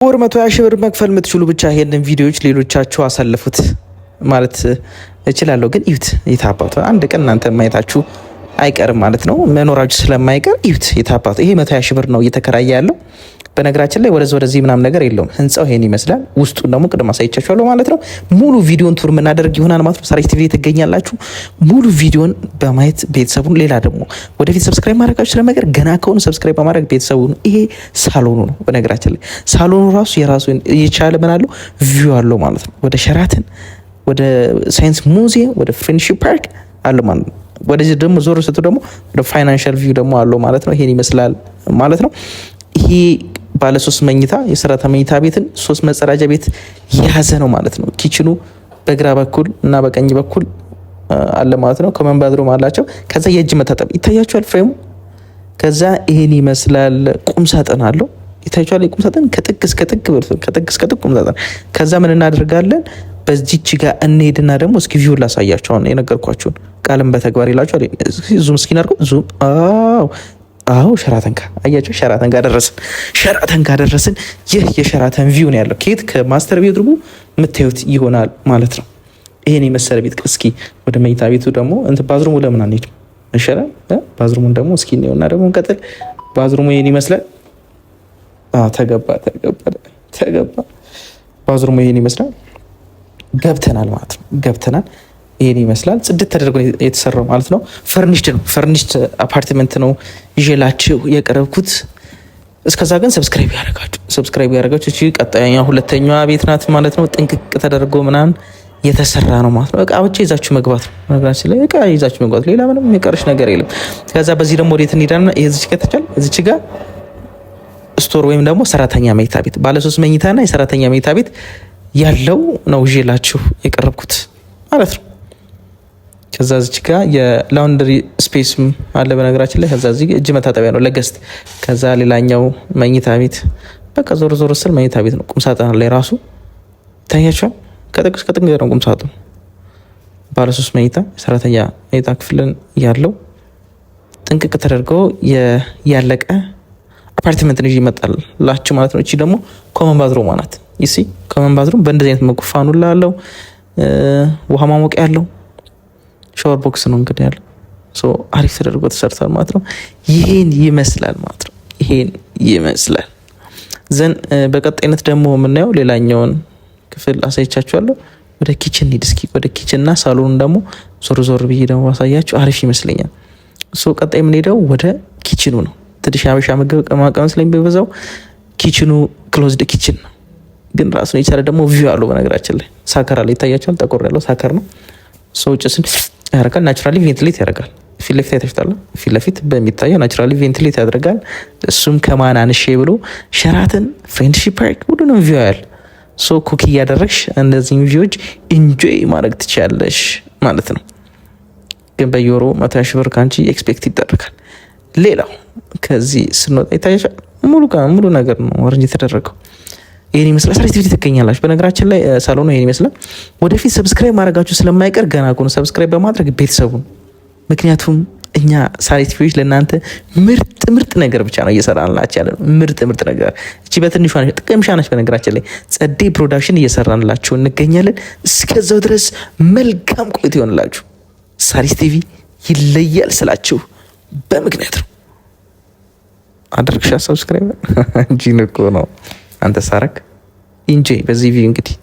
ወር 120 ሺህ ብር መክፈል የምትችሉ ብቻ ይሄንን ቪዲዮዎች ሌሎቻችሁ አሳልፉት ማለት እችላለሁ። ግን እዩት፣ የታባቱ አንድ ቀን እናንተ ማየታችሁ አይቀርም ማለት ነው። መኖራችሁ ስለማይቀር እዩት። የታባቱ ይሄ 120 ሺህ ብር ነው እየተከራየ ያለው። በነገራችን ላይ ወደዚህ ወደዚህ ምናምን ነገር የለውም። ህንፃው ይሄን ይመስላል። ውስጡን ደግሞ ቅድም አሳይቻችኋለሁ ማለት ነው። ሙሉ ቪዲዮን tour የምናደርግ ይሆናል ማለት ነው። ሳሪስ ቲቪ ትገኛላችሁ። ሙሉ ቪዲዮን በማየት ቤተሰቡን፣ ሌላ ደግሞ ወደፊት subscribe ማድረጋችሁ ስለማይቀር ገና ከሆኑ subscribe በማድረግ ቤተሰቡን። ይሄ ሳሎኑ ነው። በነገራችን ላይ ሳሎኑ ራሱ የራሱ የቻለ ምን አለው፣ view አለው ማለት ነው። ወደ ሸራተን፣ ወደ ሳይንስ ሙዚየም፣ ወደ ፍሬንድሺፕ ፓርክ አለው ማለት ነው። ወደዚህ ደግሞ ዞር ስትሉ ደግሞ ወደ financial view ደግሞ አለው ማለት ነው። ይሄን ይመስላል ማለት ነው። ይሄ ባለ ሶስት መኝታ የሰራተኛ መኝታ ቤትን ሶስት መጸዳጃ ቤት የያዘ ነው ማለት ነው። Kitchen ኑ በግራ በኩል እና በቀኝ በኩል አለ ማለት ነው። Common bathroom አላቸው። ከዛ የእጅ መታጠብ ይታያቸዋል frame ኡ። ከዛ ይሄን ይመስላል። ቁም ሳጥን አለው፣ ይታያቸዋል። የቁም ሳጥን ከጥግ እስከ ጥግ፣ ከጥግ እስከ ጥግ ቁም ሳጥን። ከዛ ምን እናደርጋለን? በዚች ጋር እንሄድና ደግሞ እስኪ view ላሳያቸው። አሁን የነገርኳችሁን ቃልም በተግባር ይላችኋል። Zoom እስኪ እናድርገው። Zoom፣ አዎ አዎ፣ ሸራተን ጋር አያቸው። ሸራተን ጋር ደረስን። ሸራተን ጋር ደረስን። ይህ የሸራተን view ነው ያለው። ከየት? ከ master bedroom ኡ የምታዩት ይሆናል ማለት ነው። ይሄን የመሰለ ቤት። እስኪ ወደ መኝታ ቤቱ ደግሞ፣ እንትን bathroom ኡ ለምን አንሄድም? ይሻላል። Bathroom ኡን ደግሞ እስኪ እንየውና ደግሞ እንቀጥል። Bathroom ኡ ይሄን ይመስላል። ተገባ፣ ተገባ፣ ተገባ። Bathroom ኡ ይሄን ይመስላል። ገብተናል ማለት ነው። ገብተናል። ይሄን ይመስላል። ጽድት ተደርጎ የተሰራው ማለት ነው። Furnished ነው። Furnished apartment ነው ይዤላችሁ የቀረብኩት። እስከዛ ግን subscribe ያደረጋችሁ፣ subscribe ያደረጋችሁ። እቺ ቀጣይኛ ሁለተኛዋ ቤት ናት ማለት ነው። ጥንቅቅ ተደርጎ ምናምን የተሰራ ነው ማለት ነው። እቃ ብቻ ይዛችሁ መግባት ነው። ነገራችን ላይ እቃ ይዛችሁ መግባት፣ ሌላ ምንም የሚቀርሽ ነገር የለም። ከዛ በዚህ ደግሞ ወዴት እንሄዳለን? እዚች ጋር ተቻል እዚች ጋር store ወይም ደግሞ ሰራተኛ መኝታ ቤት፣ ባለ ሶስት መኝታና የሰራተኛ መኝታ ቤት ያለው ነው ይዤላችሁ የቀረብኩት ማለት ነው። ከዛ እዚች ጋ የ laundry space ም አለ በነገራችን ላይ። ከዛ እዚህ እጅ መታጠቢያ ነው ለ guest። ከዛ ሌላኛው መኝታ ቤት፣ በቃ ዞር ዞር ስል መኝታ ቤት ነው። ቁም ሳጥን ላይ ራሱ ይታያቸዋል። ከጥግ እስከ ጥግ ነው ቁም ሳጥኑ። ባለ ሶስት መኝታ የሰራተኛ መኝታ ክፍልን ያለው ጥንቅቅ ተደርጎ ያለቀ አፓርትመንት ነው ይመጣላችሁ ማለት ነው። እቺ ደግሞ common bathroom ናት። You see፣ common bathroom በእንደዚህ አይነት መልኩ fan ኡላ አለው፣ ውሃ ማሞቂያ ያለው shower box ነው እንግዲህ ያለው። አሪፍ ተደርጎ ተሰርቷል ማለት ነው። ይሄን ይመስላል ማለት ነው። ይሄን ይመስላል። Then በቀጣይነት ደግሞ የምናየው ሌላኛውን ክፍል አሳይቻችኋለሁ። ወደ kitchen ሂድ እስኪ። ወደ kitchen እና ሳሎኑን ደግሞ ዞር ዞር ብዬ ደግሞ አሳያችሁ አሪፍ ይመስለኛል። So ቀጣይ የምንሄደው ወደ kitchen ኑ ነው። ትንሽ ሀበሻ ምግብ ቅመማ ስለሚበዛው kitchen ኑ closed kitchen ነው፣ ግን ራሱን የቻለ ደግሞ view አለው። በነገራችን ላይ sucker አለ፣ ይታያቸዋል። ጠቆር ያለው sucker ነው። ሰው ጭስን ያደርጋል። Naturally ventilate ያደርጋል። ፊት ለፊት አይታችኋል። ፊት ለፊት በሚታየው naturally ventilate ያደርጋል። እሱም ከማን አንሼ ብሎ ሸራተን፣ ፍሬንድሺፕ ፓርክ ሁሉንም view ያል። So cook እያደረግሽ እነዚህን view ዎች enjoy ማድረግ ትችያለሽ ማለት ነው። ግን በየወሩ 120 ሺህ ብር ከአንቺ expect ይደረጋል። ሌላው ከዚህ ስንወጣ ይታያሻል። ሙሉ ሙሉ ነገር ነው arrange የተደረገው። ይህን ይመስላል። ሳሪስ ቲቪ ትገኛላችሁ። በነገራችን ላይ ሳሎኑ ይህን ይመስላል። ወደፊት subscribe ማድረጋችሁ ስለማይቀር ገና ከሆኑ subscribe በማድረግ ቤተሰቡን፣ ምክንያቱም እኛ ሳሪስ ቲቪዎች ለእናንተ ምርጥ ምርጥ ነገር ብቻ ነው እየሰራንላችሁ ያለ ነው። ምርጥ ምርጥ ነገር፣ እቺ በትንሿ ጥቅምሻ ነች። በነገራችን ላይ ጸዴ production እየሰራንላችሁ እንገኛለን። እስከዛው ድረስ መልካም ቆይታ ይሆንላችሁ። ሳሪስ ቲቪ ይለያል ስላችሁ በምክንያት ነው። አድርግሻ subscribe እንጂ እኮ ነው አንተ ሳረክ enjoy በዚህ view እንግዲህ።